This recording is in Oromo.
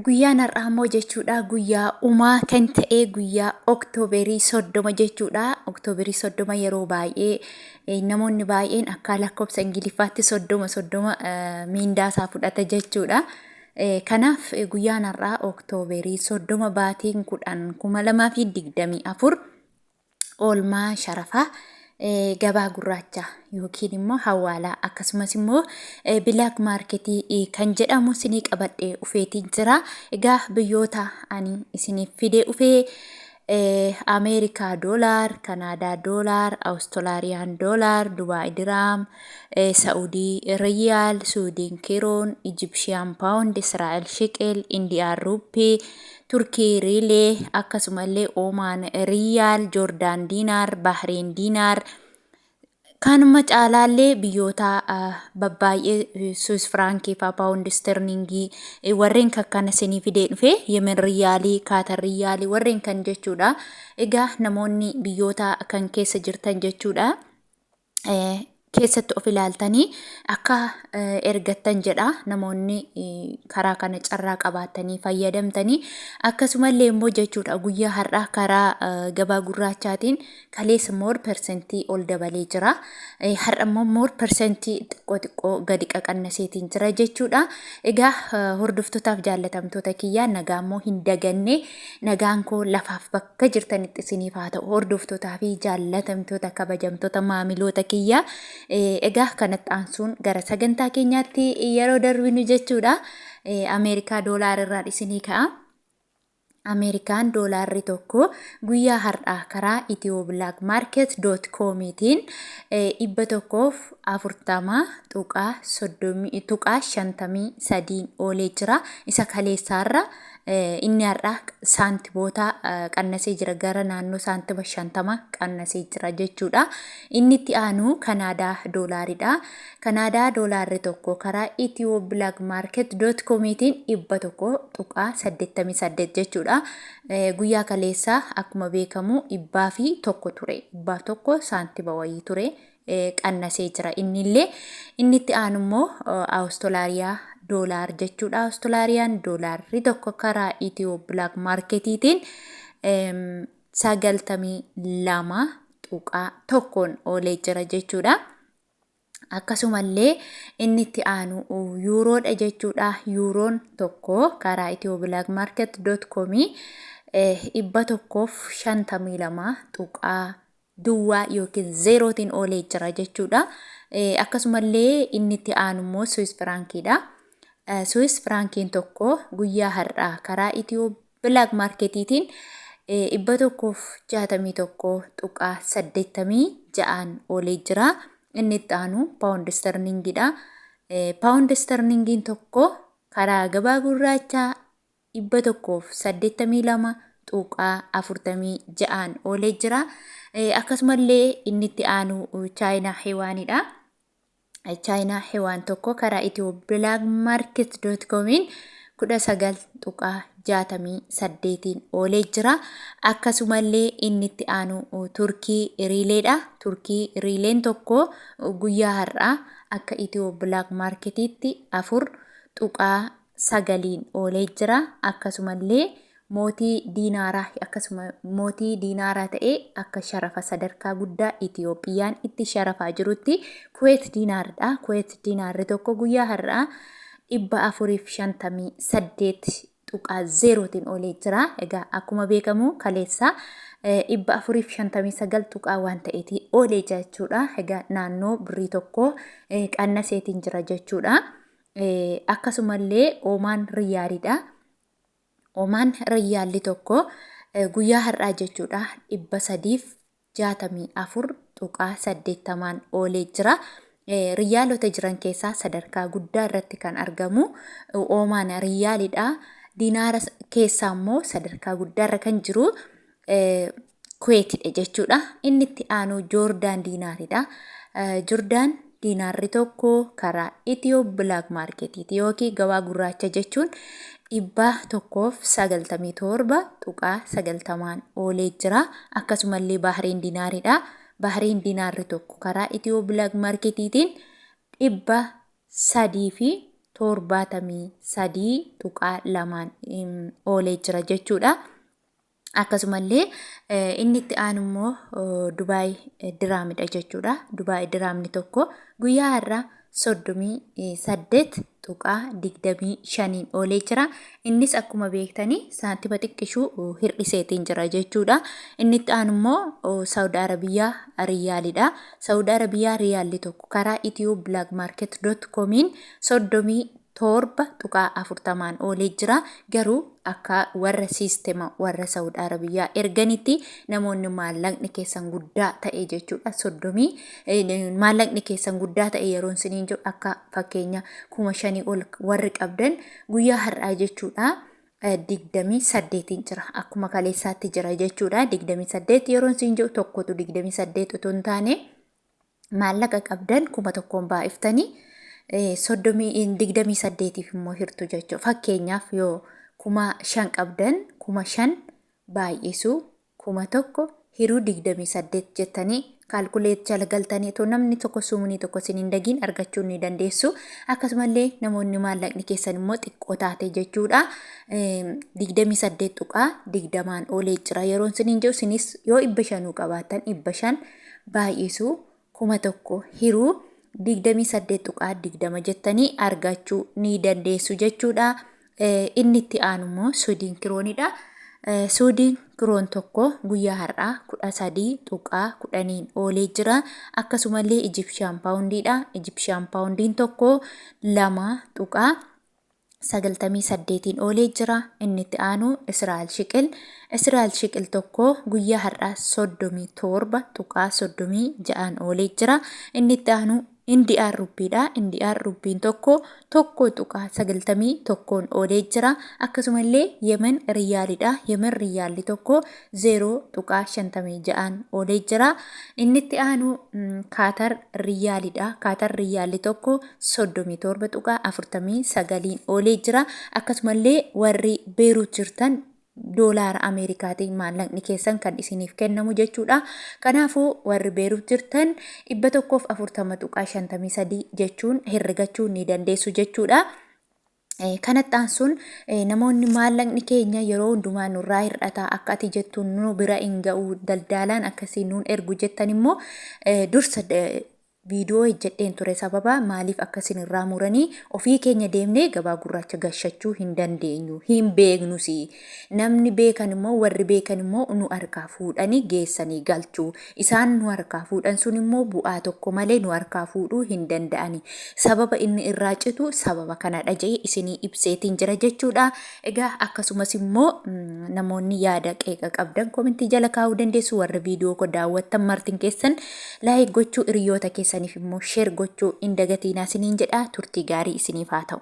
Guyyaan har'aa immoo jechuudha guyyaa umaa kan ta'e guyyaa Oktooberii 30 jechuudha. Oktooberii 30 yeroo baay'ee namoonni baay'een akka lakkoofsa Ingiliffaatti 30 30 miindaa isaa fudhata jechuudha. Kanaaf guyyaan har'aa Oktooberii 30 baatiin 10 2024 oolmaa sharafaa gabaa gurraacha yookiin immoo hawaalaa akkasumas immoo bilaak maarketii kan jedhamu isinii qabadhee dhufeetiin jira. Egaa biyyoota ani isiniif fidee dhufee Ameerikaa doolaar, Kanaadaa doolaar, Awustiraaliyaan doolaar, Dubaay diraam, Sa'udii riyaal, Suudiin kiroon, Ijibshiyaan paawundi, Israa'el shiqil, Indiyaan ruuppii, Turkii Riilee, akkasumallee Oomaan Riiyaal, Joordaan Diinaar, Bahreen Diinaar, kanuma caalaallee biyyoota babbaay'ee Swiss Firaankii faa Paawundi Isterlingii warreen kakkana isinii fidee dhufe Yemen Riiyaalii, Kaatar Riiyaalii warreen kan jechuudha. Egaa namoonni biyyoota kan keessa jirtan jechuudha. Keessatti of ilaaltanii akka ergattan jedha. Namoonni karaa kana carraa qabaattanii fayyadamtanii akkasumallee immoo jechuudha guyyaa har'aa karaa gabaa gurraachaatiin kaleessa moor persentii ol dabalee jira. Har'a immoo moor persentii xiqqoo xiqqoo gadi qaqannaseetiin jira jechuudha. Egaa hordoftootaaf jaallatamtoota kiyyaa nagaa immoo hin daganne nagaan koo lafaaf bakka Bakka jirtanitti isiniif haa ta'u hordoftootaa fi jaallatamtoota kabajamtoota maamiloota kiyya. Egaa kanatti aansuun gara sagantaa keenyaatti yeroo darbinu jechuudha. Ameerikaa doolaar irraan isinii ka'a. Ameerikaan doolaarri tokko guyyaa har'aa karaa Itiyoo Black Market dot koomiitiin 140.30.53 oolee jira. Isa kaleessaarra Inni har'aa saantiboota qannasee jira gara naannoo saantima 50 qannasee jira jechuudha. Inni itti aanu Kanaadaa doolaaridha. Kanaadaa doolaarri tokko karaa Itiyoo Black Market dot comiitiin 100.88 jechuudha. Guyyaa kaleessaa akkuma beekamu 101 ture. 101 saantima wayii ture. Qannasee jira innillee. Inni itti aanu immoo Awustolaariyaa doolaar jechuudha. Awustolaariyaan doolaarri tokko karaa Itiyoo Black Marketiitiin 92.1n oolee jira jechuudha. Akkasumallee inni itti aanu yuuroodha jechuudha. Yuuroon tokko karaa Itiyoo Black Market dot comii 152 tuqaa duwwaa yookiin zeerootiin oolee jira jechuudha. Akkasumallee inni itti aanu immoo Swiss Firaankiidha. Swiss Firaankiin tokko guyyaa har'aa karaa Itiyoo Bilaak Maarketiitiin 161.86n oolee jira. Inni itti aanu Paawundi Isterlingiidha. Paawundi Isterlingiin tokko karaa gabaa gurraachaa 182.46n oolee jira. Akkasumallee inni itti aanu Chaayinaa Hewaanidha. Chaayinaa Hewaan tokko karaa Itiyoo Black Market dot comiin 19.68n oolee jira. Akkasumallee inni itti aanu Turkii Riileedha. Turkii Riileen tokko guyyaa har'aa akka Itiyoo Black Marketiitti 4.9n oolee jira. Akkasumallee mootii diinaaraa akkasuma mootii diinaaraa ta'ee akka sharafa sadarkaa guddaa Itiyoophiyaan itti sharafaa jirutti Kuweet diinaaridha. Kuweet diinaarri tokko guyyaa har'aa 458.0tiin oolee jira. Egaa akkuma beekamu kaleessa 459 tuqaa waan ta'eetii oolee jira jechuudha. Egaa naannoo birrii tokko qannaseetiin jira jechuudha. Akkasumallee Oomaan Riyaaliidha. Oomaan Riyaalli tokko guyyaa har'aa jechuudha 364.80n oolee jira. Riyaalota jiran keessaa sadarkaa guddaa irratti kan argamu Oomaan Riyaalidha. Dinaara keessaa immoo sadarkaa guddaa irra kan jiru Kuweetidha jechuudha. Inni itti aanu Joordaan diinaaridha. Jordaan diinaarri tokko karaa Itiyoo Bilaak Maarketiiti yookiin gabaa gurraacha jechuun 197.90n oolee jira. Akkasumallee Baahireen diinaaridha. Baahireen diinaarri tokko karaa Itiyoo Bilaak Maarketiitiin 73.2n oolee jira jechuudha. Akkasumallee inni itti aanu immoo Dubaay diraamidha jechuudha. Dubaay diraamni tokko guyyaa har'aa 38.25n oolee jira. Innis akkuma beektanii saantima xiqqishuu hir'iseetiin jira jechuudha. Inni itti aanu immoo Saawud Arabiyaa Riyaalidha. Saawud Arabiyaa Riyaalli tokko karaa Itiyoo Black Market dot comiin 37.40n oolee jira. Garuu akka warra siistema warra Saawud Arabiyaa erganitti namoonni maallaqni keessan guddaa ta'e jechuudha. Soddomii maallaqni keessan guddaa ta'e yeroon isiniin jedhu akka fakkeenya 5,000 ol warri qabdan guyyaa har'aa jechuudha. 28n jira. Akkuma kaleessaatti jira jechuudha. 28 yeroon isin jedhu tokkotu 28 otoo hin taane maallaqa qabdan 1,000n baay'iftanii 28f immoo hirtu jechuudha. Fakkeenyaaf yoo 5,000 qabdan 5,000 baay'isuu 1,000 hiruu 28 jettanii kaalkuleet jala galtanii otoo namni tokko sumunii tokko isin hin dagiin argachuu ni dandeessu. Akkasumallee namoonni maallaqni keessan immoo xiqqoo taate jechuudha. 28.20n oolee jira. Yeroon isiniin jedhu isinis yoo 500 qabaattan 500 baay'isuu 1,000 hiruu 28.20 jettanii argachuu ni dandeessu jechuudha. Inni itti aanu immoo Suudiin kiroonidha. Suudiin kiroon tokko guyyaa har'aa 13.10n oolee jira. Akkasumallee Ijipshiyaan paawundiidha. Ijipshiyaan paawundiin tokko 2.98n oolee jira. Inni itti aanu Israa'el Shiqil. Israa'el Shiqil tokko guyyaa har'aa 37.36n oolee jira. Inni itti aanu Indi'aan rubbiidha. Indi'aan rubbiin tokko 1.91n oolee jira. Akkasumallee Yemen riyyaalidha. Yemen riyyaalli tokko 0.56n oolee jira. Inni itti aanu Kaatar riyyaalidha. Kaatar riyyaalli tokko 37.49n oolee jira. Akkasumallee warri Beeruut jirtan doolaara Ameerikaatiin maallaqni keessan kan isiniif kennamu jechuudha. Kanaafuu warri Beeruut jirtan 140.53 jechuun herregachuu ni dandeessu jechuudha. Kanatti aansuun namoonni maallaqni keenya yeroo hundumaa nurraa hir'ata akka ati jettu nu bira hin ga'u daldaalaan akkasii nuun ergu jettan immoo dursa viidiyoo hojjedheen ture sababa maaliif akka isin irraa muranii ofii keenya deemnee gabaa gurraacha gashachuu hin dandeenyu hin beeknus namni beekan immoo warri beekan immoo nu harkaa fuudhanii geessanii galchuu isaan nu harkaa fuudhan sun immoo bu'aa tokko malee nu harkaa fuudhuu hin danda'ani sababa inni irraa citu sababa kanadha jedhee isinii ibseetiin jira jechuudha. Egaa akkasumas immoo namoonni yaada qeeqa qabdan komentii jala kaa'uu dandeessu warri viidiyoo koo daawwattan martin keessan laayik gochuu hiriyoota keessaniif immoo sheer gochuu hin dagatiinaa isiniin jedha turtii gaarii isiniif haa ta'u.